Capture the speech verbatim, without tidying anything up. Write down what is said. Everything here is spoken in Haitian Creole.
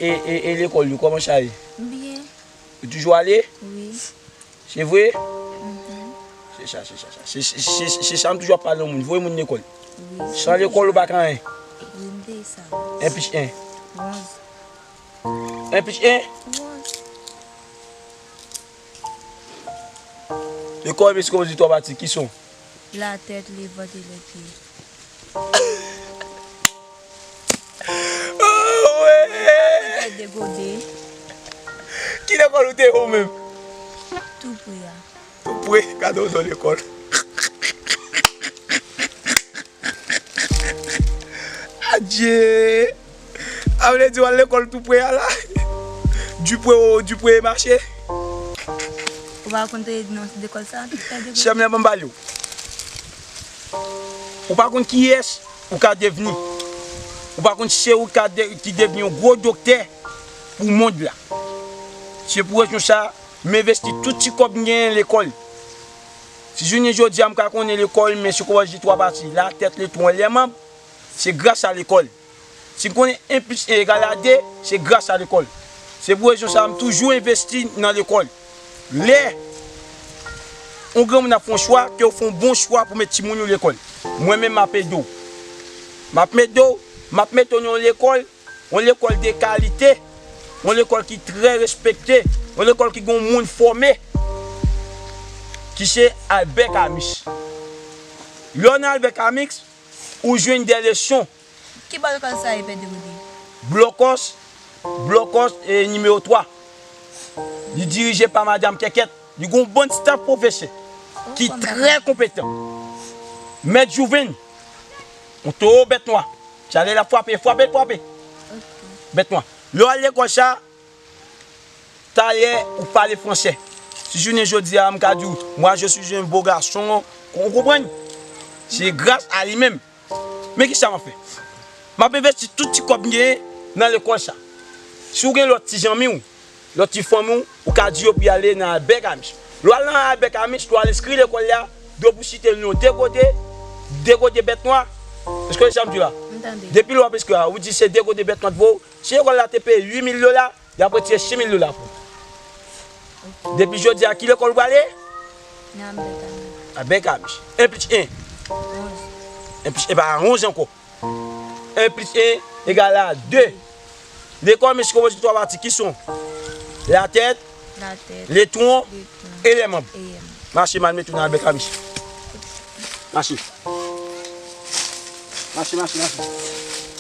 E, e, e lekòl yo, kòman sa ye? Byen. Ou toujou ale? Wi. Se vre? Mhm. Se sa, se sa, sa. Se, se, se, se sa m toujou ap pale yon moun. Voye moun lekòl. Wi. San lekòl, ou pa ka anyen. Wi, m te sa. En plis en. Bwonz. En plis en. Bwonz. Lekòl, mesye, kòman di twa pati, ki son? La tèt, le vant e le pye. Oh, wi! Degode. Ki lekòl ou te ye ou menm? Tou pre a. Tou pre, gade yon non lekòl. Adje! A vle di w al lekòl tou pre a la? Dupre, Dupre mache? Ou pa konn te non lekòl sa? Chèm nan ban m pale w. Ou pa konn kiyès ou ka devni. Ou pa konn si se ou ka de, ki devni yon gwo doktè pou mond la. Se pou rezon sa, m envesti tout ti kòb m genyen lekòl. Si jounen jodi a m ka konnen lekòl, men se kòman di twa pati, la tèt, le twon, lè manb, se gras a lekòl. Si m konnen en plis en egal a de, se gras a lekòl. Se pou rezon sa a m toujou envesti nan lekòl. Lè yon granmoun ap fè yon chwa, ke w fè yon bon chwa pou met timoun ou lekòl. Mwen menm, m ap ede w. M ap ede w, m ap mete w nan yon lekòl, yon lekòl de kalite, yon lekòl ki trè respekte, yon lekòl ki gen yon moun fòme, ki se Albert Camus. Lè w nan Albert Camus, ou jwenn de leson. Ki bò lekòl sa ye, Pè Degode? Blokòs, Blokòs, e, nimewo twa. Li dirije pa Madanm Kèkèt. Li gen yon bann staf pwofesè ki trè konpetan. Mèt Jouven, yon towo bèt nwa. Chalè l ap frape, frape, frape. Bèt nwa. Lè w al lekòl sa, talè ou pale fransè. Si jounen jodi a, m ka di w, moi, je suis un beau garçon. Ou konprann? Se gras a li menm. Men kisa m ap fè? M ap envesti tout ti kòb m genyen nan lekòl sa. Si w gen lòt ti zanmi w, lòt ti fanmi w, ou ka di yo pou y ale nan Albert Camus. Lè w al nan Albert Camus, lè w al enskri lekòl la, dwe pou site non Degode, Degode bèt nwa. Èske w sa m di la? M tande. Depi lè w ap enskri a, ou di se Degode bèt nwa t voye w. Si lekòl la te peye uit mil dola, y ap retire senk mil dola pou ou. Depi jodi a, ki lekòl ou prale? Nan Albert Camus. Albert Camus. En plis en. Onz. En plis en pa onz ankò. En plis en egal a de. Lekòl, mesye, konpoze twa pati. Ki son? Latèt, latèt, letwon, letwon, e lèmanm. E lèmanm. Mache, m al mete w nan Albert Camus. Mache. Mache, mache, mache.